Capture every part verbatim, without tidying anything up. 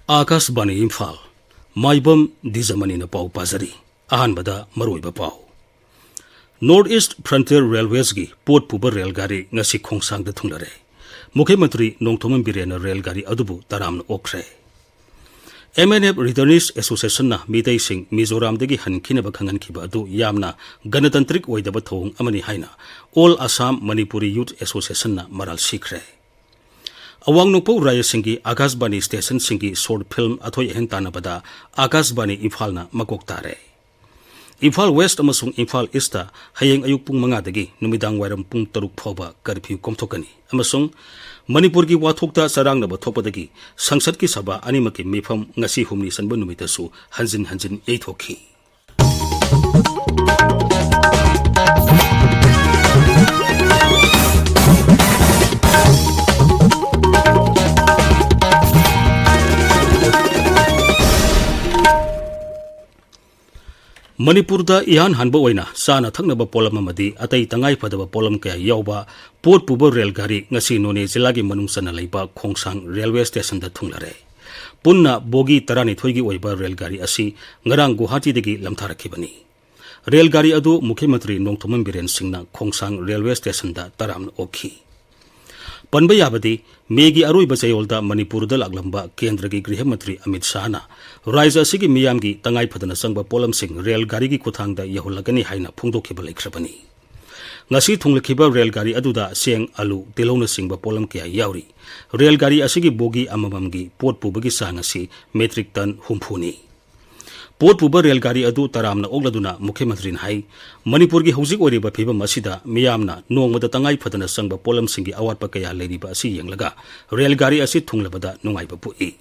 ꯑꯥꯀꯥꯁꯕꯥꯅꯤ ꯏꯝꯐꯥꯜ, ꯃꯥꯏꯕꯝ ꯗꯤꯖꯃꯅꯤꯅ ꯄꯥꯎ ꯄꯥꯖꯔꯤ꯫ ꯑꯍꯥꯟꯕꯗ ꯃꯔꯨꯑꯣꯏꯕ ꯄꯥꯎ꯫ North East Frontier Railwaysꯒꯤ ꯄꯣꯠ ꯄꯨꯕ ꯔꯦꯜ ꯒꯥꯔꯤ ꯉꯁꯤ ꯈꯣꯡꯁꯥꯡꯗ ꯊꯨꯡꯂꯔꯦ꯫ ꯃꯨꯈ꯭ꯌ ꯃꯟꯇ꯭ꯔꯤ ꯅꯣꯡꯊꯣꯝꯕꯝ ꯕꯤꯔꯦꯟꯅ ꯔꯦꯜ ꯒꯥꯔꯤ ꯑꯗꯨꯕꯨ ꯇꯔꯥꯝꯅ ꯑꯣꯛꯈ꯭ꯔꯦ꯫ M N F Returnees Associationꯅ ꯃꯤꯇꯩꯁꯤꯡ ꯃꯤꯖꯣꯔꯥꯝꯗꯒꯤ ꯍꯟꯈꯤꯅꯕ ꯈꯪꯍꯟꯈꯤꯕ ꯑꯗꯨ ꯌꯥꯝꯅ ꯒꯅꯇꯟꯇ꯭ꯔꯤꯛ ꯑꯣꯏꯗꯕ ꯊꯧꯑꯣꯡ ꯑꯃꯅꯤ ꯍꯥꯏꯅ All Assam Manipuri Youth Associationꯅ ꯃꯔꯥꯜ ꯁꯤꯈ꯭ꯔꯦ꯫ ꯑꯋꯥꯡ ꯅꯣꯡꯄꯣꯛ ꯔꯥꯖ꯭ꯌꯁꯤꯡꯒꯤ ꯑꯥꯀꯥꯁꯕꯥꯅꯤ ꯁ꯭ꯇꯦꯁꯟꯁꯤꯡꯒꯤ short film ꯑꯊꯣꯏ ꯑꯍꯦꯟ ꯇꯥꯟꯅꯕꯗ ꯑꯥꯀꯥꯁꯕꯥꯅꯤ ꯏꯝꯐꯥꯜꯅ ꯃꯀꯣꯛ ꯇꯥꯔꯦ꯫ ꯏꯝꯐꯥꯜ West ꯑꯃꯁꯨꯡ ꯏꯝꯐꯥꯜ Eastꯇ ꯍꯌꯦꯡ ꯑꯌꯨꯛ ꯄꯨꯡ ꯃꯉꯥꯗꯒꯤ ꯅꯨꯃꯤꯗꯥꯡ ꯋꯥꯏꯔꯝ ꯄꯨꯡ ꯇꯔꯨꯛ ꯐꯥꯎꯕ curfew ꯀꯣꯝꯊꯣꯛꯀꯅꯤ ꯑꯃꯁꯨꯡ ꯃꯅꯤꯄꯨꯔꯒꯤ ꯋꯥꯊꯣꯛꯇ ꯆꯔꯥꯡꯅꯕ ꯊꯣꯛꯄꯗꯒꯤ ꯁꯪꯁꯠꯀꯤ ꯁꯚꯥ ꯑꯅꯤꯃꯛꯀꯤ ꯃꯤꯐꯝ ꯉꯁꯤ ꯍꯨꯝꯅꯤ ꯆꯟꯕ ꯅꯨꯃꯤꯠꯇꯁꯨ ꯍꯟꯖꯤꯟ ꯍꯟꯖꯤꯟ ꯌꯩꯊꯣꯛꯈꯤ꯫ ꯃꯅꯤꯄꯨꯔꯗ ꯏꯍꯥꯟ ꯍꯥꯟꯕ ꯑꯣꯏꯅ ꯆꯥꯅ ꯊꯛꯅꯕ ꯄꯣꯠꯂꯝ ꯑꯃꯗꯤ ꯑꯇꯩ ꯇꯉꯥꯏ ꯐꯗꯕ ꯄꯣꯠꯂꯝ ꯀꯌꯥ ꯌꯥꯎꯕ ꯄꯣꯠ ꯄꯨꯕ ꯔꯦꯜ ꯒꯥꯔꯤ ꯉꯁꯤ ꯅꯣꯅꯦ ꯖꯤꯂꯥꯒꯤ ꯃꯅꯨꯡ ꯆꯟꯅ ꯂꯩꯕ ꯈꯣꯡꯁꯥꯡ ꯔꯦꯜꯋꯦ ꯁ꯭ꯇꯦꯁꯟꯗ ꯊꯨꯡꯂꯔꯦ꯫ ꯄꯨꯟꯅ ꯕꯣꯒꯤ ꯇꯔꯥꯅꯤꯊꯣꯏꯒꯤ ꯑꯣꯏꯕ ꯔꯦꯜ ꯒꯥꯔꯤ ꯑꯁꯤ ꯉꯔꯥꯡ ꯒꯨꯋꯥꯍꯥꯇꯤꯗꯒꯤ ꯂꯝꯊꯥꯔꯛꯈꯤꯕꯅꯤ꯫ ꯔꯦꯜ ꯒꯥꯔꯤ ꯑꯗꯨ ꯃꯨꯈ꯭ꯌ ꯃꯟꯇ꯭ꯔꯤ ꯅꯣꯡꯊꯣꯝꯕꯝ ꯕꯤꯔꯦꯟ ꯁꯤꯡꯅ ꯈꯣꯡꯁꯥꯡ ꯔꯦꯜꯋꯦ ꯁ꯭ꯇꯦꯁꯟꯗ ꯇꯔꯥꯝꯅ ꯑꯣꯛꯈꯤ꯫ ꯄꯟꯕ ꯌꯥꯕꯗꯤ, ꯃꯦꯒꯤ ꯑꯔꯣꯏꯕ ꯆꯌꯣꯜꯗ ꯃꯅꯤꯄꯨꯔꯗ ꯂꯥꯛꯂꯝꯕ ꯀꯦꯟꯗ꯭ꯔꯒꯤ ꯒ꯭ꯔꯤꯍ ꯃꯟꯇ꯭ꯔꯤ ꯑꯃꯤꯠ ꯁꯥꯍꯅ ꯔꯥꯖ꯭ꯌ ꯑꯁꯤꯒꯤ ꯃꯤꯌꯥꯝꯒꯤ ꯇꯉꯥꯏ ꯐꯗꯅ ꯆꯪꯕ ꯄꯣꯠꯂꯝꯁꯤꯡ ꯔꯦꯜ ꯒꯥꯔꯤꯒꯤ ꯈꯨꯠꯊꯥꯡꯗ ꯌꯧꯍꯜꯂꯒꯅꯤ ꯍꯥꯏꯅ ꯐꯣꯡꯗꯣꯛꯈꯤꯕ ꯂꯩꯈ꯭ꯔꯕꯅꯤ꯫ ꯉꯁꯤ ꯊꯨꯡꯂꯈꯤꯕ ꯔꯦꯜ ꯒꯥꯔꯤ ꯑꯗꯨꯗ ꯆꯦꯡ, ꯑꯂꯨ, ꯇꯤꯜꯍꯧꯅꯆꯤꯡꯕ ꯄꯣꯠꯂꯝ ꯀꯌꯥ ꯌꯥꯎꯔꯤ꯫ ꯔꯦꯜ ꯒꯥꯔꯤ ꯑꯁꯤꯒꯤ ꯕꯣꯒꯤ ꯑꯃꯃꯝꯒꯤ ꯄꯣꯠ ꯄꯨꯕꯒꯤ ꯆꯥꯡ ꯑꯁꯤ metric ton ꯍꯨꯝꯐꯨꯅꯤ꯫ ꯄꯣꯠ ꯄꯨꯕ ꯔꯦꯜ ꯒꯥꯔꯤ ꯑꯗꯨ ꯇꯔꯥꯝꯅ ꯑꯣꯛꯂꯗꯨꯅ ꯃꯨꯈ꯭ꯌ ꯃꯟꯇ꯭ꯔꯤꯅ ꯍꯥꯏ, ꯃꯅꯤꯄꯨꯔꯒꯤ ꯍꯧꯖꯤꯛ ꯑꯣꯏꯔꯤꯕ ꯐꯤꯕꯝ ꯑꯁꯤꯗ ꯃꯤꯌꯥꯝꯅ ꯅꯣꯡꯃꯗ ꯇꯉꯥꯏ ꯐꯗꯅ ꯆꯪꯕ ꯄꯣꯠꯂꯝꯁꯤꯡꯒꯤ ꯑꯋꯥꯠꯄ ꯀꯌꯥ ꯂꯩꯔꯤꯕ ꯑꯁꯤ ꯌꯦꯡꯂꯒ ꯔꯦꯜ ꯒꯥꯔꯤ ꯑꯁꯤ ꯊꯨꯡꯂꯕꯗ ꯅꯨꯡꯉꯥꯏꯕ ꯄꯣꯛꯏ꯫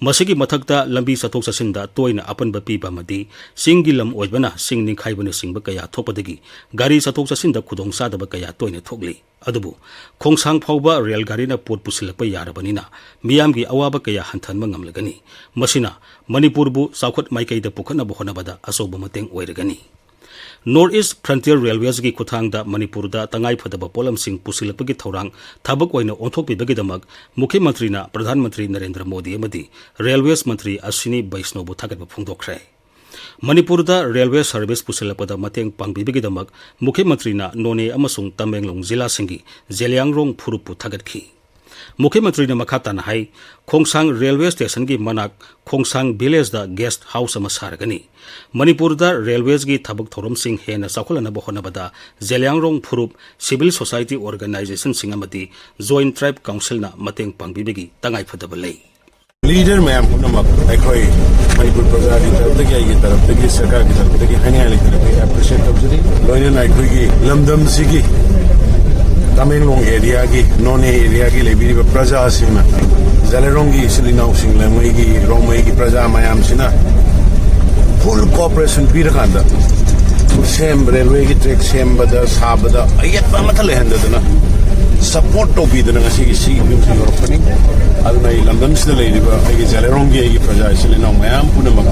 ꯃꯁꯤꯒꯤ ꯃꯊꯛꯇ ꯂꯝꯕꯤ ꯆꯠꯊꯣꯛ ꯆꯠꯁꯤꯟꯗ ꯇꯣꯏꯅ ꯑꯄꯟꯕ ꯄꯤꯕ ꯑꯃꯗꯤ ꯆꯤꯡꯒꯤ ꯂꯝ ꯑꯣꯏꯕꯅ ꯆꯤꯡ ꯅꯤꯡꯈꯥꯏꯕꯅꯆꯤꯡꯕ ꯀꯌꯥ ꯊꯣꯛꯄꯗꯒꯤ ꯒꯥꯔꯤ ꯆꯠꯊꯣꯛ ꯆꯠꯁꯤꯟꯗ ꯈꯨꯗꯣꯡꯆꯥꯗꯕ ꯀꯌꯥ ꯇꯣꯏꯅ ꯊꯣꯛꯂꯤ꯫ ꯑꯗꯨꯕꯨ ꯈꯣꯡꯁꯥꯡ ꯐꯥꯎꯕ ꯔꯦꯜ ꯒꯥꯔꯤꯅ ꯄꯣꯠ ꯄꯨꯁꯤꯜꯂꯛꯄ ꯌꯥꯔꯕꯅꯤꯅ ꯃꯤꯌꯥꯝꯒꯤ ꯑꯋꯥꯕ ꯀꯌꯥ ꯍꯟꯊꯍꯟꯕ ꯉꯝꯂꯒꯅꯤ꯫ ꯃꯁꯤꯅ ꯃꯅꯤꯄꯨꯔꯕꯨ ꯆꯥꯎꯈꯠ ꯃꯥꯏꯀꯩꯗ ꯄꯨꯈꯠꯅꯕ ꯍꯣꯠꯅꯕꯗ ꯑꯆꯧꯕ ꯃꯇꯦꯡ ꯑꯣꯏꯔꯒꯅꯤ꯫ North East Frontier Railwaysꯒꯤ ꯈꯨꯠꯊꯥꯡꯗ ꯃꯅꯤꯄꯨꯔꯗ ꯇꯉꯥꯏꯐꯗꯕ ꯄꯣꯠꯂꯝꯁꯤꯡ ꯄꯨꯁꯤꯜꯂꯛꯄꯒꯤ ꯊꯧꯔꯥꯡ ꯊꯕꯛ ꯑꯣꯏꯅ ꯑꯣꯟꯊꯣꯛꯄꯤꯕꯒꯤꯗꯃꯛ ꯃꯨꯈ꯭ꯌ ꯃꯟꯇ꯭ꯔꯤꯅ ꯄ꯭ꯔꯙꯥꯟ ꯃꯟꯇ꯭ꯔꯤ ꯅꯔꯦꯟꯗ꯭ꯔ ꯃꯣꯗꯤ ꯑꯃꯗꯤ ꯔꯦꯜꯋꯦꯁ ꯃꯟꯇ꯭ꯔꯤ ꯑꯁ꯭ꯋꯤꯅꯤ ꯕꯩꯁꯅꯣꯕꯨ ꯊꯥꯒꯠꯄ ꯐꯣꯡꯗꯣꯛꯈ꯭ꯔꯦ꯫ ꯃꯅꯤꯄꯨꯔꯗ ꯔꯦꯜꯋꯦ ꯁꯔꯚꯤꯁ ꯄꯨꯁꯤꯜꯂꯛꯄꯗ ꯃꯇꯦꯡ ꯄꯥꯡꯕꯤꯕꯒꯤꯗꯃꯛ ꯃꯨꯈ꯭ꯌ ꯃꯟꯇ꯭ꯔꯤꯅ ꯅꯣꯅꯦ ꯑꯃꯁꯨꯡ ꯇꯃꯦꯡꯂꯣꯡ ꯖꯤꯂꯥꯁꯤꯡꯒꯤ ꯖꯦꯂꯤꯌꯥꯡꯔꯣꯡ ꯐꯨꯔꯨꯞꯄꯨ ꯊꯥꯒꯠꯈꯤ꯫ ꯃꯨꯈ꯭ꯌ ꯃꯟꯇ꯭ꯔꯤꯅ ꯃꯈꯥ ꯇꯥꯅ ꯍꯥꯏ, ꯈꯣꯡꯁꯥꯡ ꯔꯦꯜꯋꯦ ꯁ꯭ꯇꯦꯁꯟꯒꯤ ꯃꯅꯥꯛ ꯈꯣꯡꯁꯥꯡ ꯚꯤꯂꯦꯖꯗ ꯒꯦꯁꯠ ꯍꯥꯎꯁ ꯑꯃ ꯁꯥꯔꯒꯅꯤ꯫ ꯃꯅꯤꯄꯨꯔꯗ ꯔꯦꯜꯋꯦꯁꯒꯤ ꯊꯕꯛ ꯊꯧꯔꯝꯁꯤꯡ ꯍꯦꯟꯅ ꯆꯥꯎꯈꯠꯍꯟꯅꯕ ꯍꯣꯠꯅꯕꯗ ꯖꯦꯂꯤꯌꯥꯡꯔꯣꯡ ꯐꯨꯔꯨꯞ, ꯁꯤꯚꯤꯜ ꯁꯣꯁꯥꯏꯇꯤ ꯑꯣꯔꯒꯅꯥꯏꯖꯦꯁꯟꯁꯤꯡ ꯑꯃꯗꯤ ꯖꯣꯏꯟꯠ ꯇ꯭ꯔꯥꯏꯕ ꯀꯥꯎꯟꯁꯤꯜꯅ ꯃꯇꯦꯡ ꯄꯥꯡꯕꯤꯕꯒꯤ ꯇꯉꯥꯏꯐꯗꯕ ꯂꯩ꯫ ꯂꯤꯗꯔ ꯃꯌꯥꯝ ꯄꯨꯝꯅꯃꯛ, ꯑꯩꯈꯣꯏ ꯃꯅꯤꯄꯨꯔ ꯄ꯭ꯔꯖꯥꯒꯤ ꯇꯔꯞꯇꯒꯤ, ꯑꯩꯒꯤ ꯇꯔꯞꯇꯒꯤ, ꯁꯔꯀꯥꯔꯒꯤ ꯇꯔꯞꯇꯒꯤ ꯍꯥꯏꯅꯤꯡꯉꯥꯏ ꯂꯩꯇꯅ ꯑꯩꯈꯣꯏ ꯑꯦꯄ꯭ꯔꯤꯁꯤꯌꯦꯠ ꯇꯧꯖꯔꯤ꯫ ꯂꯣꯏꯅꯅ ꯑꯩꯈꯣꯏꯒꯤ ꯂꯝꯗꯝꯁꯤꯒꯤ ꯇꯃꯦꯡꯂꯣꯡ ꯑꯦꯔꯤꯌꯥꯒꯤ, ꯅꯣꯅꯦ ꯑꯦꯔꯤꯌꯥꯒꯤ ꯂꯩꯕꯤꯔꯤꯕ ꯄ꯭ꯔꯖꯥꯁꯤꯡꯅ, ꯖꯂꯦꯔꯣꯡꯒꯤ ꯏꯆꯤꯜ ꯏꯅꯥꯎꯁꯤꯡ, ꯂꯦꯡꯃꯩꯒꯤ, ꯔꯣꯡꯃꯩꯒꯤ ꯄ꯭ꯔꯖꯥ ꯃꯌꯥꯝꯁꯤꯅ ꯐꯨꯜ ꯀꯣꯑꯣꯄꯔꯦꯁꯟ ꯄꯤꯔꯀꯥꯟꯗ ꯁꯦꯝ, ꯔꯦꯜꯋꯦꯒꯤ ꯇ꯭ꯔꯦꯛ ꯁꯦꯝꯕꯗ, ꯁꯥꯕꯗ ꯑꯌꯦꯠꯄ ꯑꯃꯠꯇ ꯂꯩꯍꯟꯗꯗꯅ ꯁꯄꯣꯔꯠ ꯇꯧꯕꯤꯗꯅ ꯉꯁꯤꯒꯤ ꯁꯤ ꯌꯨꯝꯁꯤ ꯌꯧꯔꯛꯄꯅꯤ꯫ ꯑꯗꯨꯅ ꯑꯩ ꯂꯝꯗꯝꯁꯤꯗ ꯂꯩꯔꯤꯕ ꯑꯩꯒꯤ ꯖꯂꯦꯔꯣꯡꯒꯤ ꯑꯩꯒꯤ ꯄ꯭ꯔꯖꯥ ꯏꯆꯤꯜ ꯏꯅꯥꯎ ꯃꯌꯥꯝ ꯄꯨꯝꯅꯃꯛ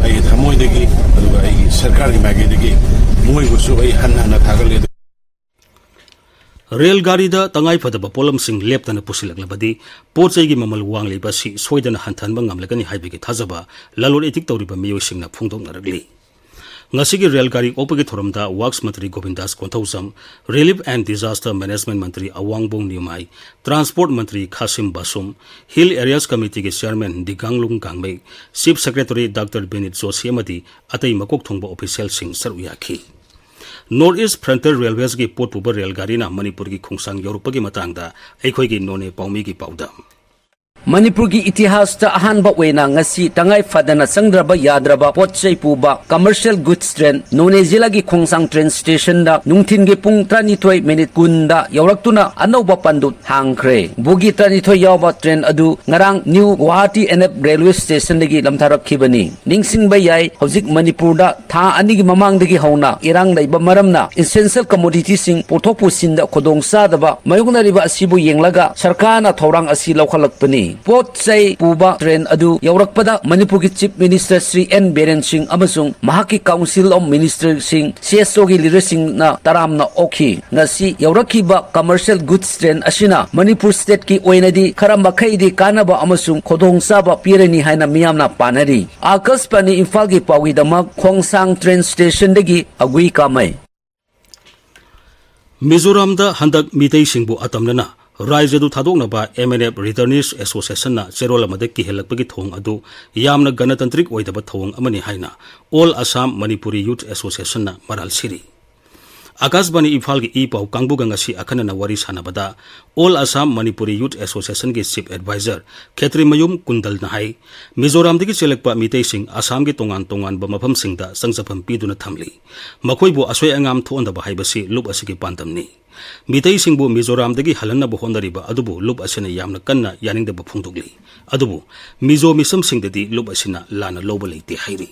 ꯑꯩꯒꯤ ꯊꯃꯣꯏꯗꯒꯤ, ꯑꯗꯨꯒ ꯑꯩꯒꯤ ꯁꯔꯀꯥꯔꯒꯤ ꯃꯥꯏꯀꯩꯗꯒꯤ ꯃꯣꯏꯕꯨꯁꯨ ꯑꯩ ꯍꯟꯅ ꯍꯟꯅ ꯊꯥꯒꯠꯂꯤ꯫ ꯔꯦꯜ ꯒꯥꯔꯤꯗ ꯇꯉꯥꯏꯐꯗꯕ ꯄꯣꯠꯂꯝꯁꯤꯡ ꯂꯦꯞꯇꯅ ꯄꯨꯁꯤꯜꯂꯛꯂꯕꯗꯤ ꯄꯣꯠ ꯆꯩꯒꯤ ꯃꯃꯜ ꯋꯥꯡꯂꯤꯕ ꯑꯁꯤ ꯁꯣꯏꯗꯅ ꯍꯟꯊꯍꯟꯕ ꯉꯝꯂꯒꯅꯤ ꯍꯥꯏꯕꯒꯤ ꯊꯥꯖꯕ ꯂꯂꯣꯟ ꯏꯇꯤꯛ ꯇꯧꯔꯤꯕ ꯃꯤꯑꯣꯏꯁꯤꯡꯅ ꯐꯣꯡꯗꯣꯛꯅꯔꯛꯂꯤ꯫ ꯉꯁꯤꯒꯤ ꯔꯦꯜ ꯒꯥꯔꯤ ꯑꯣꯛꯄꯒꯤ ꯊꯧꯔꯝꯗ ꯋꯥꯔꯛꯁ ꯃꯟꯇ꯭ꯔꯤ Govindas Konthoujam, relief and disaster management ꯃꯟꯇ꯭ꯔꯤ ꯑꯋꯥꯡꯕꯣꯡ ꯅ꯭ꯌꯨꯃꯥꯏ, ꯇ꯭ꯔꯥꯟꯁꯄꯣꯔꯠ ꯃꯟꯇ꯭ꯔꯤ ꯈꯥꯁꯤꯝ ꯕꯥꯁꯨꯝ, ꯍꯤꯜ ꯑꯦꯔꯤꯌꯥꯁ ꯀꯃꯤꯇꯤꯒꯤ chairman Dinganglung Gangmei, chief secretary doctor Vineet Joshi ꯑꯃꯗꯤ ꯑꯇꯩ ꯃꯀꯣꯛ ꯊꯣꯡꯕ ꯑꯣꯐꯤꯁꯤꯌꯦꯜꯁꯤꯡ ꯁꯔꯨꯛ ꯌꯥꯈꯤ꯫ North East Frontier Railwaysꯒꯤ ꯄꯣꯠ ꯄꯨꯕ ꯔꯦꯜ ꯒꯥꯔꯤꯅ ꯃꯅꯤꯄꯨꯔꯒꯤ ꯈꯣꯡꯁꯥꯡ ꯌꯧꯔꯛꯄꯒꯤ ꯃꯇꯥꯡꯗ ꯑꯩꯈꯣꯏꯒꯤ ꯅꯣꯅꯦ ꯄꯥꯎꯃꯤꯒꯤ ꯄꯥꯎꯗꯝ꯫ ꯃꯅꯤꯄꯨꯔꯒꯤ ꯏꯇꯤꯍꯥꯁꯇ ꯑꯍꯥꯟꯕ ꯑꯣꯏꯅ ꯉꯁꯤ ꯇꯉꯥꯏ ꯐꯗꯅ ꯆꯪꯗ꯭ꯔꯕ ꯌꯥꯗ꯭ꯔꯕ ꯄꯣꯠ ꯆꯩ ꯄꯨꯕ commercial goods train ꯅꯣꯅꯦ ꯖꯤꯂꯥꯒꯤ ꯈꯣꯡꯁꯥꯡ train stationꯗ ꯅꯨꯡꯊꯤꯟꯒꯤ ꯄꯨꯡ ꯇꯔꯥꯅꯤꯊꯣꯏ ꯃꯤꯅꯤꯠ ꯀꯨꯟꯗ ꯌꯧꯔꯛꯇꯨꯅ ꯑꯅꯧꯕ ꯄꯟꯗꯨꯞ ꯍꯥꯡꯈ꯭ꯔꯦ꯫ ꯕꯣꯒꯤ ꯇꯔꯥꯅꯤꯊꯣꯏ ꯌꯥꯎꯕ train ꯑꯗꯨ ꯉꯔꯥꯡ New Guwahati N F railway stationꯗꯒꯤ ꯂꯝꯊꯥꯔꯛꯈꯤꯕꯅꯤ꯫ ꯅꯤꯡꯁꯤꯡꯕ ꯌꯥꯏ, ꯍꯧꯖꯤꯛ ꯃꯅꯤꯄꯨꯔꯗ ꯊꯥ ꯑꯅꯤꯒꯤ ꯃꯃꯥꯡꯗꯒꯤ ꯍꯧꯅ ꯏꯔꯥꯡ ꯂꯩꯕ ꯃꯔꯝꯅ essential commoditiesꯁꯤꯡ ꯄꯨꯊꯣꯛ ꯄꯨꯁꯤꯟꯗ ꯈꯨꯗꯣꯡꯆꯥꯗꯕ ꯃꯥꯌꯣꯛꯅꯔꯤꯕ ꯑꯁꯤꯕꯨ ꯌꯦꯡꯂꯒ ꯁꯔꯀꯥꯔꯅ ꯊꯧꯔꯥꯡ ꯑꯁꯤ ꯂꯧꯈꯠꯂꯛꯄꯅꯤ꯫ ꯄꯣꯠ ꯆꯩ ꯄꯨꯕ ꯇ꯭ꯔꯦꯟ ꯑꯗꯨ ꯌꯧꯔꯛꯄꯗ ꯃꯅꯤꯄꯨꯔꯒꯤ Chief Minister Shri N Biren Singh ꯑꯃꯁꯨꯡ ꯃꯍꯥꯛꯀꯤ Council of Minister ꯁꯤꯡ, CSO ꯒꯤ leader ꯁꯤꯡꯅ ꯇꯔꯥꯝꯅ ꯑꯣꯛꯈꯤ꯫ ꯉꯁꯤ ꯌꯧꯔꯛꯈꯤꯕ commercial goods train ꯑꯁꯤꯅ ꯃꯅꯤꯄꯨꯔ state ꯀꯤ ꯑꯣꯏꯅꯗꯤ ꯈꯔ ꯃꯈꯩꯗꯤ ꯀꯥꯟꯅꯕ ꯑꯃꯁꯨꯡ ꯈꯨꯗꯣꯡꯆꯥꯕ ꯄꯤꯔꯅꯤ ꯍꯥꯏꯅ ꯃꯤꯌꯥꯝꯅ ꯄꯥꯅꯔꯤ꯫ ꯑꯀꯥꯁꯕꯥꯅꯤ ꯏꯝꯐꯥꯜꯒꯤ ꯄꯥꯎꯒꯤꯗꯃꯛ ꯈꯣꯡꯁꯥꯡ train station ꯗꯒꯤ ꯑꯒꯨꯏ ꯀꯥꯃꯩ꯫ ꯃꯤꯖꯣꯔꯥꯝꯗ ꯍꯟꯗꯛ ꯃꯤꯇꯩꯁꯤꯡꯕꯨ ꯑꯇꯝꯅꯅ ꯔꯥꯏꯖ꯭ꯌꯗꯨ ꯊꯥꯗꯣꯛꯅꯕ M N F Returnees Association ꯅ ꯆꯦꯔꯣꯜ ꯑꯃꯗ ꯀꯤꯍꯜꯂꯛꯄꯒꯤ ꯊꯧꯑꯣꯡ ꯑꯗꯨ ꯌꯥꯝꯅ ꯒꯅꯇꯟꯇ꯭ꯔꯤꯛ ꯑꯣꯏꯗꯕ ꯊꯧꯑꯣꯡ ꯑꯃꯅꯤ ꯍꯥꯏꯅ All Assam Manipuri Youth Association ꯅ ꯃꯔꯥꯜ ꯁꯤꯔꯤ꯫ ꯑꯀꯥꯁꯕꯥꯅꯤ ꯏꯝꯐꯥꯜꯒꯤ ꯏ ꯄꯥꯎ ꯀꯥꯡꯕꯨꯒ ꯉꯁꯤ ꯑꯈꯟꯅꯅ ꯋꯥꯔꯤ ꯁꯥꯟꯅꯕꯗ All Assam Manipuri Youth Association ꯒꯤ Chief Advisor ꯈꯦꯇ꯭ꯔꯤꯃꯌꯨꯝ ꯀꯨꯟꯗꯜꯅ ꯍꯥꯏ, ꯃꯤꯖꯣꯔꯥꯝꯗꯒꯤ ꯆꯦꯜꯂꯛꯄ ꯃꯤꯇꯩꯁꯤꯡ ꯑꯁꯥꯝꯒꯤ ꯇꯣꯉꯥꯟ ꯇꯣꯉꯥꯟꯕ ꯃꯐꯝꯁꯤꯡꯗ ꯆꯪꯖꯐꯝ ꯄꯤꯗꯨꯅ ꯊꯝꯂꯤ꯫ ꯃꯈꯣꯏꯕꯨ ꯑꯁꯣꯏ ꯑꯉꯥꯝ ꯊꯣꯛꯍꯟꯗꯕ ꯍꯥꯏꯕꯁꯤ ꯂꯨꯞ ꯑꯁꯤꯒꯤ ꯄꯥꯟꯗꯝꯅꯤ꯫ ꯃꯤꯇꯩꯁꯤꯡꯕꯨ ꯃꯤꯖꯣꯔꯥꯝꯗꯒꯤ ꯍꯜꯍꯟꯅꯕ ꯍꯣꯠꯅꯔꯤꯕ ꯑꯗꯨꯕꯨ ꯂꯨꯞ ꯑꯁꯤꯅ ꯌꯥꯝꯅ ꯀꯟꯅ ꯌꯥꯅꯤꯡꯗꯕ ꯐꯣꯡꯗꯣꯛꯂꯤ꯫ ꯑꯗꯨꯕꯨ ꯃꯤꯖꯣ ꯃꯤꯁꯝꯁꯤꯡꯗꯗꯤ ꯂꯨꯞ ꯑꯁꯤꯅ ꯂꯥꯟꯅ ꯂꯧꯕ ꯂꯩꯇꯦ ꯍꯥꯏꯔꯤ꯫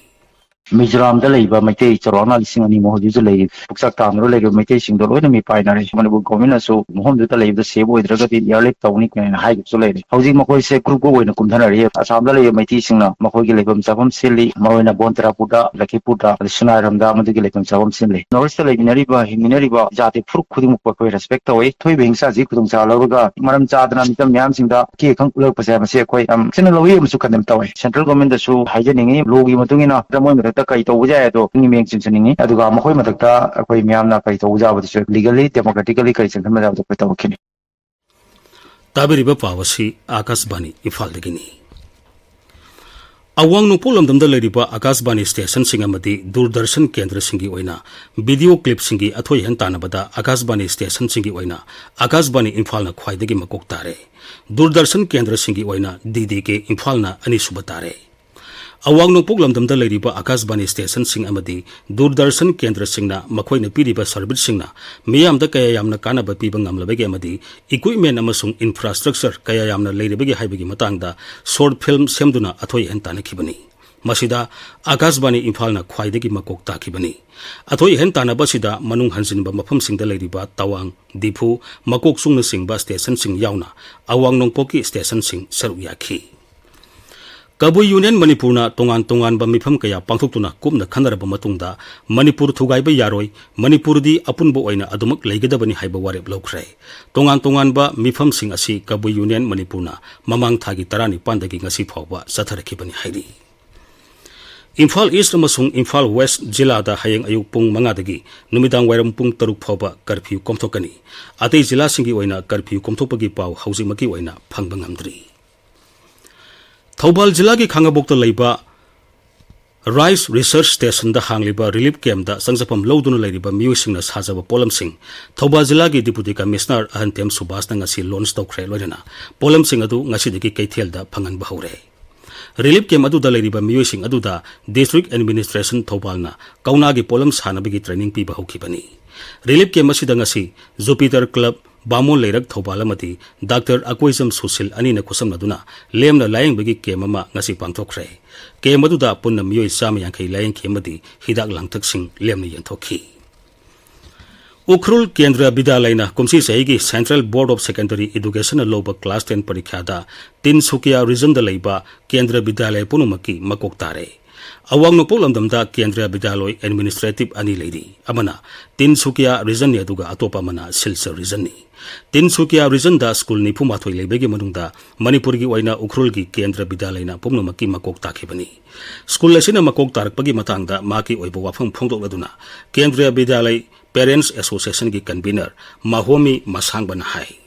ꯃꯤꯖꯣꯔꯥꯝꯗ ꯂꯩꯕ ꯃꯩꯇꯩ ꯆꯥꯎꯔꯥꯛꯅ ꯂꯤꯁꯤꯡ ꯑꯅꯤꯃꯨꯛ ꯍꯧꯖꯤꯛ ꯍꯧꯖꯤꯛ ꯂꯩꯔꯤ꯫ ꯄꯨꯛꯆꯥꯛ ꯇꯥꯡꯗꯨꯅ ꯂꯩꯔꯤꯕ ꯃꯩꯇꯩꯁꯤꯡꯗꯣ ꯂꯣꯏꯅ ꯃꯤꯄꯥꯏꯅꯔꯦ꯫ ꯃꯅꯤꯄꯨꯔ ꯒꯣꯔꯃꯦꯟꯅꯁꯨ ꯃꯐꯝꯗꯨꯗ ꯂꯩꯕꯗ ꯁꯦꯐ ꯑꯣꯏꯗ꯭ꯔꯒꯗꯤ ꯏꯌꯥꯔꯂꯤꯐ ꯇꯧꯅꯤ ꯀꯥꯏꯅ ꯍꯥꯏꯈꯤꯕꯁꯨ ꯂꯩꯔꯦ꯫ ꯍꯧꯖꯤꯛ ꯃꯈꯣꯏꯁꯦ ꯒ꯭ꯔꯨꯞ ꯒ꯭ꯔꯨꯞ ꯑꯣꯏꯅ ꯀꯨꯝꯊꯅꯔꯤ꯫ ꯑꯁꯥꯝꯗ ꯂꯩꯕ ꯃꯩꯇꯩꯁꯤꯡꯅ ꯃꯈꯣꯏꯒꯤ ꯂꯩꯐꯝ ꯆꯥꯐꯝ ꯁꯤꯜꯂꯤ꯫ ꯃꯔꯨꯑꯣꯏꯅ ꯕꯣꯟꯇꯦꯔꯥꯄꯨꯔꯗ, ꯂꯈꯤꯄꯨꯔꯗ, ꯑꯗꯩ ꯁꯨꯅꯥꯏꯔꯣꯝꯗ ꯑꯃꯗꯨꯒꯤ ꯂꯩꯐꯝ ꯆꯥꯐꯝ ꯁꯤꯜꯂꯤ꯫ ꯅꯣꯔꯠ ꯏꯁꯇ ꯂꯩꯃꯤꯟꯅꯔꯤꯕ, ꯍꯤꯡꯃꯤꯟꯅꯔꯤꯕ ꯖꯥꯇꯤ ꯐꯨꯔꯨꯞ ꯈꯨꯗꯤꯡꯃꯛꯄꯨ ꯑꯩꯈꯣꯏ ꯔꯦꯁꯄꯦꯛ ꯇꯧꯏ꯫ ꯊꯣꯛꯏꯕ ꯍꯤꯡꯁꯥꯁꯤ ꯈꯨꯗꯣꯡꯆꯥꯍꯜꯂꯧꯔꯒ ꯃꯔꯝ ꯆꯥꯗꯅ ꯃꯤꯆꯝ ꯃꯌꯥꯝꯁꯤꯡꯗ ꯑꯀꯤ ꯑꯈꯪ ꯎꯠꯂꯛꯄꯁꯦ ꯃꯁꯤ ꯑꯩꯈꯣꯏ ꯌꯥꯝ ꯊꯤꯅ ꯂꯧꯏ ꯑꯃꯁꯨ ꯀꯟꯗꯦꯝ ꯇꯧꯏ꯫ ꯁꯦꯟꯇ꯭ꯔꯦꯜ ꯒꯣꯔꯃꯦꯟꯗꯁꯨ ꯍꯥꯏꯖꯅꯤꯡꯉꯤ, ꯂꯣꯒꯤ ꯃꯇꯨꯡ ꯏꯟꯅ ꯃꯣꯏ ꯃꯊꯛꯇ ꯀꯔꯤ ꯇꯧꯕ ꯌꯥꯏ ꯑꯗꯣ ꯃꯤꯠꯌꯦꯡ ꯆꯤꯡꯁꯤꯟꯅꯤꯡꯉꯤ꯫ ꯑꯗꯨꯒ ꯃꯈꯣꯏ ꯃꯊꯛꯇ ꯑꯩꯈꯣꯏ ꯃꯤꯌꯥꯝꯅ ꯀꯔꯤ ꯇꯧꯕ ꯌꯥꯕꯗꯨꯁꯨ ꯂꯤꯒꯦꯜꯂꯤ, ꯗꯦꯃꯣꯀ꯭ꯔꯦꯇꯤꯀꯦꯜꯂꯤ ꯀꯔꯤ ꯆꯪꯍꯟꯕ ꯌꯥꯕꯗꯣ ꯑꯩꯈꯣꯏ ꯇꯧꯔꯛꯈꯤꯅꯤ꯫ ꯇꯥꯕꯤꯔꯤꯕ ꯄꯥꯎ ꯑꯁꯤ ꯑꯥꯀꯥꯁꯕꯥꯅꯤ ꯏꯝꯐꯥꯜꯗꯒꯤꯅꯤ꯫ ꯑꯋꯥꯡ ꯅꯣꯡꯄꯣꯛ ꯂꯝꯗꯝꯗ ꯂꯩꯔꯤꯕ ꯑꯀꯥꯁꯕꯥꯅꯤ ꯁ꯭ꯇꯦꯁꯟꯁꯤꯡ ꯑꯃꯗꯤ ꯗꯨꯔꯗꯔꯁꯟ ꯀꯦꯟꯗ꯭ꯔꯁꯤꯡꯒꯤ ꯑꯣꯏꯅ ꯚꯤꯗꯤꯑꯣ ꯀ꯭ꯂꯤꯞꯁꯤꯡꯒꯤ ꯑꯊꯣꯏ ꯑꯍꯦꯟ ꯇꯥꯟꯅꯕꯗ ꯑꯀꯥꯁꯕꯥꯅꯤ ꯁ꯭ꯇꯦꯁꯟꯁꯤꯡꯒꯤ ꯑꯣꯏꯅ ꯑꯀꯥꯁꯕꯥꯅꯤ ꯏꯝꯐꯥꯜꯅ ꯈ꯭ꯋꯥꯏꯗꯒꯤ ꯃꯀꯣꯛ ꯇꯥꯔꯦ꯫ ꯗꯨꯔꯗꯔꯁꯟ ꯀꯦꯟꯗ꯭ꯔꯁꯤꯡꯒꯤ ꯑꯣꯏꯅ D D K ꯏꯝꯐꯥꯜꯅ ꯑꯅꯤꯁꯨꯕ ꯇꯥꯔꯦ꯫ ꯑꯋꯥꯡ ꯅꯣꯡꯄꯣꯛ ꯂꯝꯗꯝꯗ ꯂꯩꯔꯤꯕ ꯑꯀꯥꯁꯕꯥꯅꯤ ꯁ꯭ꯇꯦꯁꯟꯁꯤꯡ ꯑꯃꯗꯤ ꯗꯨꯔꯗꯔꯁꯟ ꯀꯦꯟꯗ꯭ꯔꯁꯤꯡꯅ ꯃꯈꯣꯏꯅ ꯄꯤꯔꯤꯕ ꯁꯔꯚꯤꯁꯁꯤꯡꯅ ꯃꯤꯌꯥꯝꯗ ꯀꯌꯥ ꯌꯥꯝꯅ ꯀꯥꯟꯅꯕ ꯄꯤꯕ ꯉꯝꯂꯕꯒꯦ ꯑꯃꯗꯤ ꯏꯀ꯭ꯋꯤꯞꯃꯦꯟ ꯑꯃꯁꯨꯡ ꯏꯟꯐ꯭ꯔꯥꯁ꯭ꯇ꯭ꯔꯛꯆꯔ ꯀꯌꯥ ꯌꯥꯝꯅ ꯂꯩꯔꯕꯒꯦ ꯍꯥꯏꯕꯒꯤ ꯃꯇꯥꯡꯗ ꯁꯣꯔꯠ ꯐꯤꯜꯝ ꯁꯦꯝꯗꯨꯅ ꯑꯊꯣꯏ ꯑꯍꯦꯟ ꯇꯥꯟꯅꯈꯤꯕꯅꯤ꯫ ꯃꯁꯤꯗ ꯑꯀꯥꯁꯕꯥꯅꯤ ꯏꯝꯐꯥꯜꯅ ꯈ꯭ꯋꯥꯏꯗꯒꯤ ꯃꯀꯣꯛ ꯇꯥꯈꯤꯕꯅꯤ꯫ ꯑꯊꯣꯏ ꯑꯍꯦꯟ ꯇꯥꯟꯅꯕ ꯑꯁꯤꯗ ꯃꯅꯨꯡ ꯍꯟꯖꯤꯟꯕ ꯃꯐꯝꯁꯤꯡꯗ ꯂꯩꯔꯤꯕ ꯇꯋꯥꯡ, ꯗꯤꯐꯨ, ꯃꯀꯣꯛꯆꯨꯡꯅꯆꯤꯡꯕ ꯁ꯭ꯇꯦꯁꯟꯁꯤꯡ ꯌꯥꯎꯅ ꯑꯋꯥꯡ ꯅꯣꯡꯄꯣꯛꯀꯤ ꯁ꯭ꯇꯦꯁꯟꯁꯤꯡ ꯁꯔꯨꯛ ꯌꯥꯈꯤ꯫ ꯀꯕꯨꯏ ꯌꯨꯅꯤꯌꯟ ꯃꯅꯤꯄꯨꯔꯅ ꯇꯣꯉꯥꯟ ꯇꯣꯉꯥꯟꯕ ꯃꯤꯐꯝ ꯀꯌꯥ ꯄꯥꯡꯊꯣꯛꯇꯨꯅ ꯀꯨꯞꯅ ꯈꯟꯅꯔꯕ ꯃꯇꯨꯡꯗ ꯃꯅꯤꯄꯨꯔ ꯊꯨꯒꯥꯏꯕ ꯌꯥꯔꯣꯏ, ꯃꯅꯤꯄꯨꯔꯗꯤ ꯑꯄꯨꯟꯕ ꯑꯣꯏꯅ ꯑꯗꯨꯃꯛ ꯂꯩꯒꯗꯕꯅꯤ ꯍꯥꯏꯕ ꯋꯥꯔꯦꯞ ꯂꯧꯈ꯭ꯔꯦ꯫ ꯇꯣꯉꯥꯟ ꯇꯣꯉꯥꯟꯕ ꯃꯤꯐꯝꯁꯤꯡ ꯑꯁꯤ ꯀꯕꯨꯏ ꯌꯨꯅꯤꯌꯟ ꯃꯅꯤꯄꯨꯔꯅ ꯃꯃꯥꯡ ꯊꯥꯒꯤ ꯇꯔꯥꯅꯤꯄꯥꯟꯗꯒꯤ ꯉꯁꯤ ꯐꯥꯎꯕ ꯆꯠꯊꯔꯛꯈꯤꯕꯅꯤ ꯍꯥꯏꯔꯤ꯫ ꯏꯝꯐꯥꯜ ꯏꯁ꯭ꯠ ꯑꯃꯁꯨꯡ ꯏꯝꯐꯥꯜ ꯋꯦꯁ꯭ꯠ ꯖꯤꯂꯥꯗ ꯍꯌꯦꯡ ꯑꯌꯨꯛ ꯄꯨꯡ ꯃꯉꯥꯗꯒꯤ ꯅꯨꯃꯤꯗꯥꯡ ꯋꯥꯏꯔꯝ ꯄꯨꯡ ꯇꯔꯨꯛ ꯐꯥꯎꯕ ꯀꯔꯐ꯭ꯌꯨ ꯀꯣꯝꯊꯣꯛꯀꯅꯤ꯫ ꯑꯇꯩ ꯖꯤꯂꯥꯁꯤꯡꯒꯤ ꯑꯣꯏꯅ ꯀꯔꯐ꯭ꯌꯨ ꯀꯣꯝꯊꯣꯛꯄꯒꯤ ꯄꯥꯎ ꯍꯧꯖꯤꯛꯃꯛꯀꯤ ꯑꯣꯏꯅ ꯐꯪꯕ ꯉꯝꯗ꯭ꯔꯤ꯫ ꯊꯧꯕꯥꯜ ꯖꯤꯂꯥꯒꯤ ꯈꯥꯉꯕꯣꯛꯇ ꯂꯩꯕ ꯔꯥꯏꯁ ꯔꯤꯁꯔꯆ ꯁ꯭ꯇꯦꯁꯟꯗ ꯍꯥꯡꯂꯤꯕ ꯔꯤꯂꯤꯐ ꯀꯦꯝꯞꯇ ꯆꯪꯖꯐꯝ ꯂꯧꯗꯨꯅ ꯂꯩꯔꯤꯕ ꯃꯤꯑꯣꯏꯁꯤꯡꯅ ꯁꯥꯖꯕ ꯄꯣꯠꯂꯝꯁꯤꯡ ꯊꯧꯕꯥꯜ ꯖꯤꯂꯥꯒꯤ ꯗꯤꯄꯨꯇꯤ ꯀꯃꯤꯁꯅꯔ ꯑꯍꯟꯊꯦꯝ ꯁꯨꯕꯥꯁꯅ ꯉꯁꯤ ꯂꯣꯟꯆ ꯇꯧꯈ꯭ꯔꯦ꯫ ꯂꯣꯏꯅꯅ ꯄꯣꯠꯂꯝꯁꯤꯡ ꯑꯗꯨ ꯉꯁꯤꯗꯒꯤ ꯀꯩꯊꯦꯜꯗ ꯐꯪꯍꯟꯕ ꯍꯧꯔꯦ꯫ ꯔꯤꯂꯤꯐ ꯀꯦꯝꯞ ꯑꯗꯨꯗ ꯂꯩꯔꯤꯕ ꯃꯤꯑꯣꯏꯁꯤꯡ ꯑꯗꯨꯗ ꯗꯤꯁꯇ꯭ꯔꯤꯛ ꯑꯦꯗꯃꯤꯅꯤꯁꯇ꯭ꯔꯦꯁꯟ ꯊꯧꯕꯥꯜꯅ ꯀꯧꯅꯥꯒꯤ ꯄꯣꯠꯂꯝ ꯁꯥꯅꯕꯒꯤ ꯇ꯭ꯔꯦꯅꯤꯡ ꯄꯤꯕ ꯍꯧꯈꯤꯕꯅꯤ꯫ ꯔꯤꯂꯤꯐ ꯀꯦꯝꯞ ꯑꯁꯤꯗ ꯉꯁꯤ ꯖꯨꯄꯤꯇꯔ ꯀ꯭ꯂꯕ, ꯕꯥꯃꯣꯟ ꯂꯩꯔꯛ ꯊꯧꯕꯥꯜ ꯑꯃꯗꯤ ꯗꯥꯛꯇꯔ ꯑꯀꯣꯏꯖꯝ ꯁꯨꯁꯤꯜ ꯑꯅꯤꯅ ꯈꯨꯠꯁꯝꯅꯗꯨꯅ ꯂꯦꯝꯅ ꯂꯥꯌꯦꯡꯕꯒꯤ ꯀꯦꯝꯞ ꯑꯃ ꯉꯁꯤ ꯄꯥꯡꯊꯣꯛꯈ꯭ꯔꯦ꯫ ꯀꯦꯝꯞ ꯑꯗꯨꯗ ꯄꯨꯟꯅ ꯃꯤꯑꯣꯏ ꯆꯥꯝꯃ ꯌꯥꯡꯈꯩ ꯂꯥꯌꯦꯡꯈꯤ ꯑꯃꯗꯤ ꯍꯤꯗꯥꯛ ꯂꯥꯡꯊꯛꯁꯤꯡ ꯂꯦꯝꯅ ꯌꯦꯟꯊꯣꯛꯈꯤ꯫ ꯎꯈ꯭ꯔꯨꯜ ꯀꯦꯟꯗ꯭ꯔ ꯕꯤꯗ꯭ꯌꯥꯂꯌꯅ ꯀꯨꯝꯁꯤ ꯆꯍꯤꯒꯤ Central Board of Secondary Educationꯅ ꯂꯧꯕ class ten ꯄꯔꯤꯈ꯭ꯌꯥꯗ ꯇꯤꯟꯁꯨꯀꯤꯌꯥ regionꯗ ꯂꯩꯕ ꯀꯦꯟꯗ꯭ꯔ ꯕꯤꯗ꯭ꯌꯥꯂꯌ ꯄꯨꯝꯅꯃꯛꯀꯤ ꯃꯀꯣꯛ ꯇꯥꯔꯦ꯫ ꯑꯋꯥꯡ ꯅꯣꯡꯄꯣꯛ ꯂꯝꯗꯝꯗ ꯀꯦꯟꯗ꯭ꯔ ꯕꯤꯗ꯭ꯌꯥꯂꯣꯏ administrative ꯑꯅꯤ ꯂꯩꯔꯤ, ꯑꯃꯅ ꯇꯤꯟꯁꯨꯀꯤꯌꯥ regionꯅꯤ, ꯑꯗꯨꯒ ꯑꯇꯣꯞꯄ ꯑꯃꯅ ꯁꯤꯜꯆꯔ regionꯅꯤ꯫ ꯇꯤꯟꯁꯨꯀꯤꯌꯥ regionꯗ ꯁ꯭ꯀꯨꯜ ꯅꯤꯐꯨ ꯃꯥꯊꯣꯏ ꯂꯩꯕꯒꯤ ꯃꯅꯨꯡꯗ ꯃꯅꯤꯄꯨꯔꯒꯤ ꯑꯣꯏꯅ ꯎꯈ꯭ꯔꯨꯜꯒꯤ ꯀꯦꯟꯗ꯭ꯔ ꯕꯤꯗ꯭ꯌꯥꯂꯌꯅ ꯄꯨꯝꯅꯃꯛꯀꯤ ꯃꯀꯣꯛ ꯇꯥꯈꯤꯕꯅꯤ꯫ ꯁ꯭ꯀꯨꯜ ꯑꯁꯤꯅ ꯃꯀꯣꯛ ꯇꯥꯔꯛꯄꯒꯤ ꯃꯇꯥꯡꯗ ꯃꯍꯥꯛꯀꯤ ꯑꯣꯏꯕ ꯋꯥꯐꯝ ꯐꯣꯡꯗꯣꯛꯂꯗꯨꯅ ꯀꯦꯟꯗ꯭ꯔ ꯕꯤꯗ꯭ꯌꯥꯂꯌ Parents Associationꯒꯤ convener ꯃꯥꯍꯣꯃꯤ ꯃꯁꯥꯡꯕꯅ ꯍꯥꯏ꯫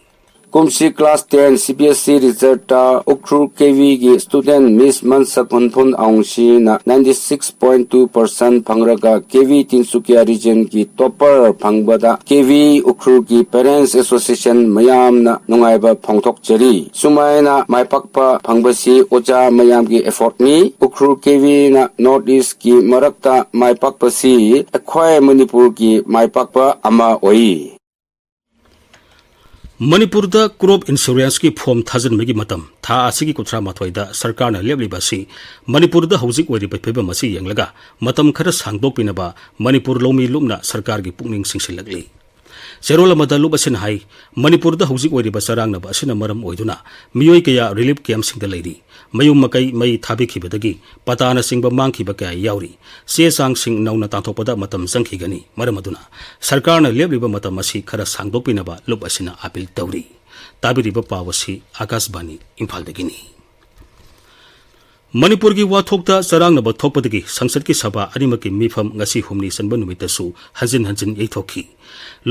ꯀꯨꯝꯁꯤ class ten CBSE resultꯇ Ukhrul KVꯒꯤ student Miss ꯃꯟꯁꯛ ꯍꯨꯟꯐꯨꯟ ꯑꯥꯎꯡꯁꯤꯅ ninety six point two percent ꯐꯪꯂꯒ KV ꯇꯤꯟꯁꯨꯀꯤꯌꯥ regionꯒꯤ topper ꯐꯪꯕꯗ KV ꯎꯈ꯭ꯔꯨꯜꯒꯤ Parents Association ꯃꯌꯥꯝꯅ ꯅꯨꯡꯉꯥꯏꯕ ꯐꯣꯡꯗꯣꯛꯆꯔꯤ꯫ ꯁꯨꯃꯥꯏꯅ ꯃꯥꯏ ꯄꯥꯛꯄ ꯐꯪꯕꯁꯤ ꯑꯣꯖꯥ ꯃꯌꯥꯝꯒꯤ effortꯅꯤ꯫ ꯎꯈ꯭ꯔꯨꯜ KVꯅ North Eastꯀꯤ ꯃꯔꯛꯇ ꯃꯥꯏ ꯄꯥꯛꯄꯁꯤ ꯑꯩꯈꯣꯏ ꯃꯅꯤꯄꯨꯔꯒꯤ ꯃꯥꯏ ꯄꯥꯛꯄ ꯑꯃ ꯑꯣꯏ꯫ ꯃꯅꯤꯄꯨꯔꯗ crop insuranceꯀꯤ form ꯊꯥꯖꯤꯟꯕꯒꯤ ꯃꯇꯝ ꯊꯥ ꯑꯁꯤꯒꯤ ꯀꯨꯟꯊ꯭ꯔꯥ ꯃꯥꯊꯣꯏꯗ ꯁꯔꯀꯥꯔꯅ ꯂꯦꯞꯂꯤꯕ ꯑꯁꯤ ꯃꯅꯤꯄꯨꯔꯗ ꯍꯧꯖꯤꯛ ꯑꯣꯏꯔꯤꯕ ꯐꯤꯕꯝ ꯑꯁꯤ ꯌꯦꯡꯂꯒ ꯃꯇꯝ ꯈꯔ ꯁꯥꯡꯗꯣꯛꯄꯤꯅꯕ ꯃꯅꯤꯄꯨꯔ ꯂꯧꯃꯤ ꯂꯨꯞꯅ ꯁꯔꯀꯥꯔꯒꯤ ꯄꯨꯛꯅꯤꯡ ꯆꯤꯡꯁꯤꯜꯂꯛꯂꯤ꯫ ꯆꯦꯔꯣꯜ ꯑꯃꯗ ꯂꯨꯞ ꯑꯁꯤꯅ ꯍꯥꯏ, ꯃꯅꯤꯄꯨꯔꯗ ꯍꯧꯖꯤꯛ ꯑꯣꯏꯔꯤꯕ ꯆꯔꯥꯡꯅꯕ ꯑꯁꯤꯅ ꯃꯔꯝ ꯑꯣꯏꯗꯨꯅ ꯃꯤꯑꯣꯏ ꯀꯌꯥ relief campꯁꯤꯡꯗ ꯂꯩꯔꯤ꯫ ꯃꯌꯨꯝ ꯃꯀꯩ ꯃꯩ ꯊꯥꯕꯤꯈꯤꯕꯗꯒꯤ ꯄꯇꯥꯅꯆꯤꯡꯕ ꯃꯥꯡꯈꯤꯕ ꯀꯌꯥ ꯌꯥꯎꯔꯤ꯫ ꯆꯦ ꯆꯥꯡꯁꯤꯡ ꯅꯧꯅ ꯇꯥꯟꯊꯣꯛꯄꯗ ꯃꯇꯝ ꯆꯪꯈꯤꯒꯅꯤ꯫ ꯃꯔꯝ ꯑꯗꯨꯅ ꯁꯔꯀꯥꯔꯅ ꯂꯦꯞꯂꯤꯕ ꯃꯇꯝ ꯑꯁꯤ ꯈꯔ ꯁꯥꯡꯗꯣꯛꯄꯤꯅꯕ ꯂꯨꯞ ꯑꯁꯤꯅ appeal ꯇꯧꯔꯤ꯫ ꯇꯥꯕꯤꯔꯤꯕ ꯄꯥꯎ ꯑꯁꯤ ꯑꯥꯀꯥꯁꯕꯥꯅꯤ ꯏꯝꯐꯥꯜꯗꯒꯤꯅꯤ꯫ ꯃꯅꯤꯄꯨꯔꯒꯤ ꯋꯥꯊꯣꯛꯇ ꯆꯔꯥꯡꯅꯕ ꯊꯣꯛꯄꯗꯒꯤ ꯁꯪꯁꯠꯀꯤ ꯁꯚꯥ ꯑꯅꯤꯃꯛꯀꯤ ꯃꯤꯐꯝ ꯉꯁꯤ ꯍꯨꯝꯅꯤ ꯆꯟꯕ ꯅꯨꯃꯤꯠꯇꯁꯨ ꯍꯟꯖꯤꯟ ꯍꯟꯖꯤꯟ ꯌꯩꯊꯣꯛꯈꯤ꯫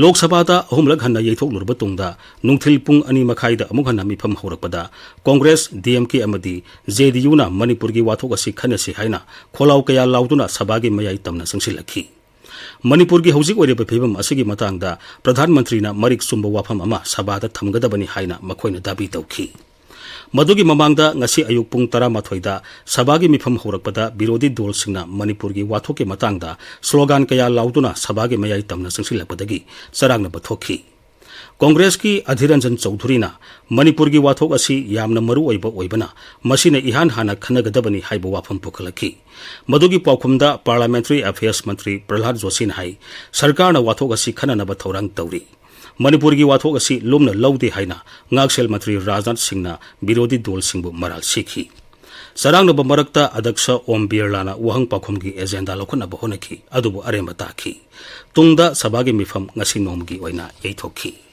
ꯂꯣꯛ ꯁꯚꯥꯗ ꯑꯍꯨꯝꯂꯛ ꯍꯟꯅ ꯌꯩꯊꯣꯛꯂꯨꯔꯕ ꯇꯨꯡꯗ ꯅꯨꯡꯊꯤꯜ ꯄꯨꯡ ꯑꯅꯤ ꯃꯈꯥꯏꯗ ꯑꯃꯨꯛ ꯍꯟꯅ ꯃꯤꯐꯝ ꯍꯧꯔꯛꯄꯗ ꯀꯣꯡꯒ꯭ꯔꯦꯁ, ꯗꯤ ꯑꯦꯝ ꯀꯦ ꯑꯃꯗꯤ ꯖꯦ ꯗꯤ ꯌꯨꯅ ꯃꯅꯤꯄꯨꯔꯒꯤ ꯋꯥꯊꯣꯛ ꯑꯁꯤ ꯈꯟꯅꯁꯤ ꯍꯥꯏꯅ ꯈꯣꯜꯂꯥꯎ ꯀꯌꯥ ꯂꯥꯎꯗꯨꯅ ꯁꯚꯥꯒꯤ ꯃꯌꯥꯏ ꯇꯝꯅ ꯆꯪꯁꯤꯜꯂꯛꯈꯤ꯫ ꯃꯅꯤꯄꯨꯔꯒꯤ ꯍꯧꯖꯤꯛ ꯑꯣꯏꯔꯤꯕ ꯐꯤꯕꯝ ꯑꯁꯤꯒꯤ ꯃꯇꯥꯡꯗ ꯄ꯭ꯔꯙꯥꯟ ꯃꯟꯇ꯭ꯔꯤꯅ ꯃꯔꯤꯛ ꯆꯨꯝꯕ ꯋꯥꯐꯝ ꯑꯃ ꯁꯚꯥꯗ ꯊꯝꯒꯗꯕꯅꯤ ꯍꯥꯏꯅ ꯃꯈꯣꯏꯅ ꯗꯥꯕꯤ ꯇꯧꯈꯤ꯫ ꯃꯗꯨꯒꯤ ꯃꯃꯥꯡꯗ ꯉꯁꯤ ꯑꯌꯨꯛ ꯄꯨꯡ ꯇꯔꯥꯃꯥꯊꯣꯏꯗ ꯁꯚꯥꯒꯤ ꯃꯤꯐꯝ ꯍꯧꯔꯛꯄꯗ ꯕꯤꯔꯣꯙꯤ ꯗꯣꯜꯁꯤꯡꯅ ꯃꯅꯤꯄꯨꯔꯒꯤ ꯋꯥꯊꯣꯛꯀꯤ ꯃꯇꯥꯡꯗ ꯁ꯭ꯂꯣꯒꯥꯟ ꯀꯌꯥ ꯂꯥꯎꯗꯨꯅ ꯁꯚꯥꯒꯤ ꯃꯌꯥꯏ ꯇꯝꯅ ꯆꯪꯁꯤꯜꯂꯛꯄꯗꯒꯤ ꯆꯔꯥꯡꯅꯕ ꯊꯣꯛꯈꯤ꯫ ꯀꯣꯡꯒ꯭ꯔꯦꯁꯀꯤ ꯑꯙꯤꯔ ꯔꯟꯖꯟ ꯆꯧꯙꯨꯔꯤꯅ ꯃꯅꯤꯄꯨꯔꯒꯤ ꯋꯥꯊꯣꯛ ꯑꯁꯤ ꯌꯥꯝꯅ ꯃꯔꯨ ꯑꯣꯏꯕ ꯑꯣꯏꯕꯅ ꯃꯁꯤꯅ ꯏꯍꯥꯟ ꯍꯥꯟꯅ ꯈꯟꯅꯒꯗꯕꯅꯤ ꯍꯥꯏꯕ ꯋꯥꯐꯝ ꯄꯨꯈꯠꯂꯛꯈꯤ꯫ ꯃꯗꯨꯒꯤ ꯄꯥꯎꯈꯨꯝꯗ Parliamentary Affairs ꯃꯟꯇ꯭ꯔꯤ ꯄ꯭ꯔꯍ꯭ꯂꯥꯗ ꯖꯣꯁꯤꯅ ꯍꯥꯏ, ꯁꯔꯀꯥꯔꯅ ꯋꯥꯊꯣꯛ ꯑꯁꯤ ꯈꯟꯅꯅꯕ ꯊꯧꯔꯥꯡ ꯇꯧꯔꯤ꯫ ꯃꯅꯤꯄꯨꯔꯒꯤ ꯋꯥꯊꯣꯛ ꯑꯁꯤ ꯂꯨꯝꯅ ꯂꯧꯗꯦ ꯍꯥꯏꯅ ꯉꯥꯛꯁꯦꯜ ꯃꯟꯇ꯭ꯔꯤ ꯔꯥꯖꯅꯥꯊ ꯁꯤꯡꯅ ꯕꯤꯔꯣꯙꯤ ꯗꯣꯜꯁꯤꯡꯕꯨ ꯃꯔꯥꯜ ꯁꯤꯈꯤ꯫ ꯆꯔꯥꯡꯅꯕ ꯃꯔꯛꯇ ꯑꯗꯛꯁ ꯑꯣꯝ ꯕꯤꯔꯂꯥꯅ ꯋꯥꯍꯪ ꯄꯥꯎꯈꯨꯝꯒꯤ ꯑꯦꯖꯦꯟꯗꯥ ꯂꯧꯈꯠꯅꯕ ꯍꯣꯠꯅꯈꯤ, ꯑꯗꯨꯕꯨ ꯑꯔꯦꯝꯕ ꯇꯥꯈꯤ꯫ ꯇꯨꯡꯗ ꯁꯚꯥꯒꯤ ꯃꯤꯐꯝ ꯉꯁꯤ ꯅꯣꯡꯃꯒꯤ ꯑꯣꯏꯅ ꯌꯩꯊꯣꯛꯈꯤ꯫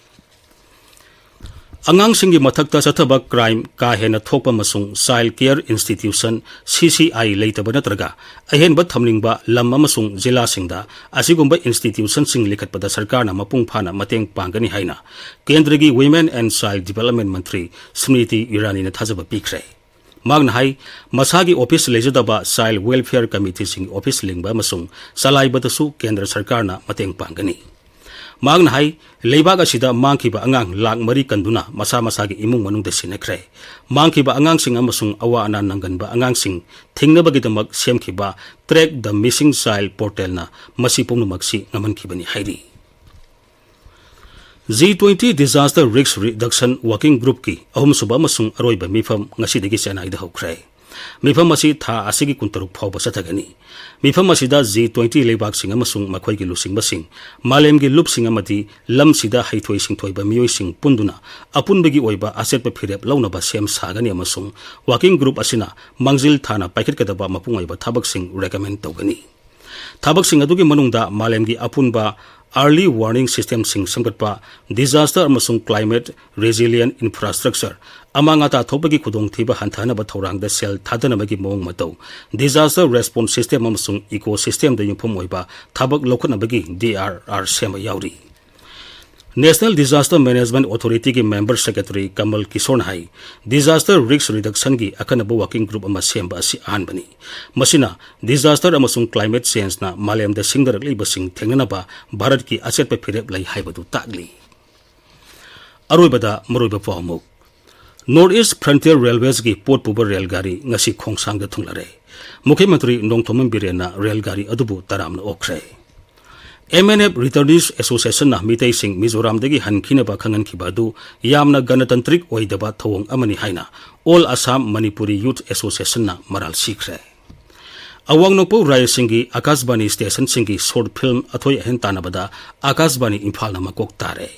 ꯑꯉꯥꯡꯁꯤꯡꯒꯤ ꯃꯊꯛꯇ ꯆꯠꯊꯕ crime ꯀꯥ ꯍꯦꯟꯅ ꯊꯣꯛꯄ ꯑꯃꯁꯨꯡ child care institution, C C I, ꯂꯩꯇꯕ ꯅꯠꯇ꯭ꯔꯒ ꯑꯍꯦꯟꯕ ꯊꯝꯅꯤꯡꯕ ꯂꯝ ꯑꯃꯁꯨꯡ ꯖꯤꯂꯥꯁꯤꯡꯗ ꯑꯁꯤꯒꯨꯝꯕ institutionꯁꯤꯡ ꯂꯤꯡꯈꯠꯄꯗ ꯁꯔꯀꯥꯔꯅ ꯃꯄꯨꯡ ꯐꯥꯅ ꯃꯇꯦꯡ ꯄꯥꯡꯒꯅꯤ ꯍꯥꯏꯅ ꯀꯦꯟꯗ꯭ꯔꯒꯤ Women and Child Development ꯃꯟꯇ꯭ꯔꯤ ꯁ꯭ꯃ꯭ꯔꯤꯇꯤ ꯏꯔꯥꯅꯤꯅ ꯊꯥꯖꯕ ꯄꯤꯈ꯭ꯔꯦ꯫ ꯃꯍꯥꯛꯅ ꯍꯥꯏ, ꯃꯁꯥꯒꯤ ꯑꯣꯐꯤꯁ ꯂꯩꯖꯗꯕ child welfare committeeꯁꯤꯡꯒꯤ ꯑꯣꯐꯤꯁ ꯂꯤꯡꯕ ꯑꯃꯁꯨꯡ ꯆꯂꯥꯏꯕꯗꯁꯨ ꯀꯦꯟꯗ꯭ꯔ ꯁꯔꯀꯥꯔꯅ ꯃꯇꯦꯡ ꯄꯥꯡꯒꯅꯤ꯫ ꯃꯍꯥꯛꯅ ꯍꯥꯏ, ꯂꯩꯕꯥꯛ ꯑꯁꯤꯗ ꯃꯥꯡꯈꯤꯕ ꯑꯉꯥꯡ ꯂꯥꯈ ꯃꯔꯤ ꯀꯟꯗꯨꯅ ꯃꯁꯥ ꯃꯁꯥꯒꯤ ꯏꯃꯨꯡ ꯃꯅꯨꯡꯗ ꯁꯤꯟꯅꯈ꯭ꯔꯦ꯫ ꯃꯥꯡꯈꯤꯕ ꯑꯉꯥꯡꯁꯤꯡ ꯑꯃꯁꯨꯡ ꯑꯋꯥ ꯑꯅꯥ ꯅꯪꯒꯟꯕ ꯑꯉꯥꯡꯁꯤꯡ ꯊꯤꯡꯅꯕꯒꯤꯗꯃꯛ ꯁꯦꯝꯈꯤꯕ Track the Missing Child portalꯅ ꯃꯁꯤ ꯄꯨꯝꯅꯃꯛꯁꯤ ꯉꯝꯍꯟꯈꯤꯕꯅꯤ ꯍꯥꯏꯔꯤ꯫ G twenty Disaster Risk Reduction Working Groupꯀꯤ ꯑꯍꯨꯝꯁꯨꯕ ꯑꯃꯁꯨꯡ ꯑꯔꯣꯏꯕ ꯃꯤꯐꯝ ꯉꯁꯤꯗꯒꯤ ꯆꯦꯟꯅꯥꯏꯗ ꯍꯧꯈ꯭ꯔꯦ꯫ ꯃꯤꯐꯝ ꯑꯁꯤ ꯊꯥ ꯑꯁꯤꯒꯤ ꯀꯨꯟꯇꯔꯨꯛ ꯐꯥꯎꯕ ꯆꯠꯊꯒꯅꯤ꯫ ꯃꯤꯐꯝ ꯑꯁꯤꯗ G twenty ꯂꯩꯕꯥꯛꯁꯤꯡ ꯑꯃꯁꯨꯡ ꯃꯈꯣꯏꯒꯤ ꯂꯨꯆꯤꯡꯕꯁꯤꯡ, ꯃꯥꯂꯦꯝꯒꯤ ꯂꯨꯞꯁꯤꯡ ꯑꯃꯗꯤ ꯂꯝꯁꯤꯗ ꯍꯩꯊꯣꯏ ꯁꯤꯡꯊꯣꯏꯕ ꯃꯤꯑꯣꯏꯁꯤꯡ ꯄꯨꯟꯗꯨꯅ ꯑꯄꯨꯟꯕꯒꯤ ꯑꯣꯏꯕ ꯑꯆꯦꯠꯄ ꯐꯤꯔꯦꯞ ꯂꯧꯅꯕ ꯁꯦꯝ ꯁꯥꯒꯅꯤ ꯑꯃꯁꯨꯡ working group ꯑꯁꯤꯅ ꯃꯥꯡꯖꯤꯜ ꯊꯥꯅ ꯄꯥꯏꯈꯠꯀꯗꯕ ꯃꯄꯨꯡ ꯑꯣꯏꯕ ꯊꯕꯛꯁꯤꯡ recommend ꯇꯧꯒꯅꯤ꯫ ꯊꯕꯛꯁꯤꯡ ꯑꯗꯨꯒꯤ ꯃꯅꯨꯡꯗ ꯃꯥꯂꯦꯝꯒꯤ ꯑꯄꯨꯟꯕ early warning systemꯁꯤꯡ ꯁꯦꯝꯒꯠꯄ, disaster ꯑꯃꯁꯨꯡ climate resilient infrastructure, ꯑꯃꯥꯡ ꯑꯇꯥ ꯊꯣꯛꯄꯒꯤ ꯈꯨꯗꯣꯡꯊꯤꯕ ꯍꯟꯊꯍꯟꯅꯕ ꯊꯧꯔꯥꯡꯗ ꯁꯦꯜ ꯊꯥꯗꯅꯕꯒꯤ ꯃꯑꯣꯡ ꯃꯇꯧ, disaster response system ꯑꯃꯁꯨꯡ ecosystemꯗ ꯌꯨꯝꯐꯝ ꯑꯣꯏꯕ ꯊꯕꯛ ꯂꯧꯈꯠꯅꯕꯒꯤ D R R ꯁꯦꯝꯕ ꯌꯥꯎꯔꯤ꯫ National Disaster Management Authorityꯒꯤ member secretary ꯀꯃꯜ ꯀꯤꯁꯣꯔꯅ ꯍꯥꯏ, disaster risk reductionꯒꯤ ꯑꯈꯟꯅꯕ working group ꯑꯃ ꯁꯦꯝꯕ ꯑꯁꯤ ꯑꯍꯥꯟꯕꯅꯤ꯫ ꯃꯁꯤꯅ disaster ꯑꯃꯁꯨꯡ climate changeꯅ ꯃꯥꯂꯦꯝꯗ ꯁꯤꯡꯅꯔꯛꯂꯤꯕꯁꯤꯡ ꯊꯦꯡꯅꯅꯕ ꯚꯥꯔꯠꯀꯤ ꯑꯆꯦꯠꯄ ꯐꯤꯔꯦꯞ ꯂꯩ ꯍꯥꯏꯕꯗꯨ ꯇꯥꯛꯂꯤ꯫ ꯑꯔꯣꯏꯕꯗ ꯃꯔꯨꯑꯣꯏꯕ ꯄꯥꯎ ꯑꯃꯨꯛ꯫ North East Frontier Railwaysꯀꯤ ꯄꯣꯠ ꯄꯨꯕ ꯔꯦꯜ ꯒꯥꯔꯤ ꯉꯁꯤ ꯈꯣꯡꯁꯥꯡꯗ ꯊꯨꯡꯂꯔꯦ꯫ ꯃꯨꯈ꯭ꯌ ꯃꯟꯇ꯭ꯔꯤ ꯅꯣꯡꯊꯣꯝꯕꯝ ꯕꯤꯔꯦꯟꯅ ꯔꯦꯜ ꯒꯥꯔꯤ ꯑꯗꯨꯕꯨ ꯇꯔꯥꯝꯅ ꯑꯣꯛꯈ꯭ꯔꯦ꯫ M N F Returnees Associationꯅ ꯃꯤꯇꯩꯁꯤꯡ ꯃꯤꯖꯣꯔꯥꯝꯗꯒꯤ ꯍꯟꯈꯤꯅꯕ ꯈꯪꯍꯟꯈꯤꯕ ꯑꯗꯨ ꯌꯥꯝꯅ ꯒꯅꯇꯟꯇ꯭ꯔꯤꯛ ꯑꯣꯏꯗꯕ ꯊꯧꯑꯣꯡ ꯑꯃꯅꯤ ꯍꯥꯏꯅ All Assam Manipuri Youth Associationꯅ ꯃꯔꯥꯜ ꯁꯤꯈ꯭ꯔꯦ꯫ ꯑꯋꯥꯡ ꯅꯣꯡꯄꯣꯛ ꯔꯥꯖ꯭ꯌꯁꯤꯡꯒꯤ ꯑꯀꯥꯁꯕꯥꯅꯤ stationꯁꯤꯡꯒꯤ short film ꯑꯊꯣꯏ ꯑꯍꯦꯟ ꯇꯥꯟꯅꯕꯗ ꯑꯀꯥꯁꯕꯥꯅꯤ ꯏꯝꯐꯥꯜꯅ ꯃꯀꯣꯛ ꯇꯥꯔꯦ꯫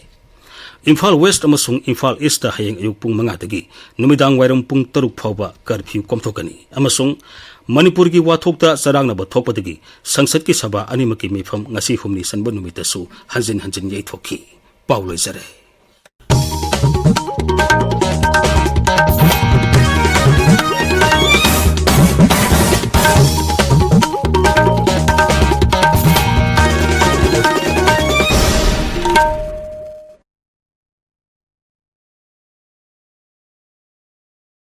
ꯏꯝꯐꯥꯜ West ꯑꯃꯁꯨꯡ ꯏꯝꯐꯥꯜ Eastꯇ ꯍꯌꯦꯡ ꯑꯌꯨꯛ ꯄꯨꯡ ꯃꯉꯥꯗꯒꯤ ꯅꯨꯃꯤꯗꯥꯡ ꯋꯥꯏꯔꯝ ꯄꯨꯡ ꯇꯔꯨꯛ ꯐꯥꯎꯕ curfew ꯀꯣꯝꯊꯣꯛꯀꯅꯤ ꯑꯃꯁꯨꯡ ꯃꯅꯤꯄꯨꯔꯒꯤ ꯋꯥꯊꯣꯛꯇ ꯆꯔꯥꯡꯅꯕ ꯊꯣꯛꯄꯗꯒꯤ ꯁꯪꯁꯠꯀꯤ ꯁꯚꯥ ꯑꯅꯤꯃꯛꯀꯤ ꯃꯤꯐꯝ ꯉꯁꯤ ꯍꯨꯝꯅꯤ ꯆꯟꯕ ꯅꯨꯃꯤꯠꯇꯁꯨ ꯍꯟꯖꯤꯟ ꯍꯟꯖꯤꯟ ꯌꯩꯊꯣꯛꯈꯤ꯫ ꯄꯥꯎ ꯂꯣꯏꯖꯔꯦ꯫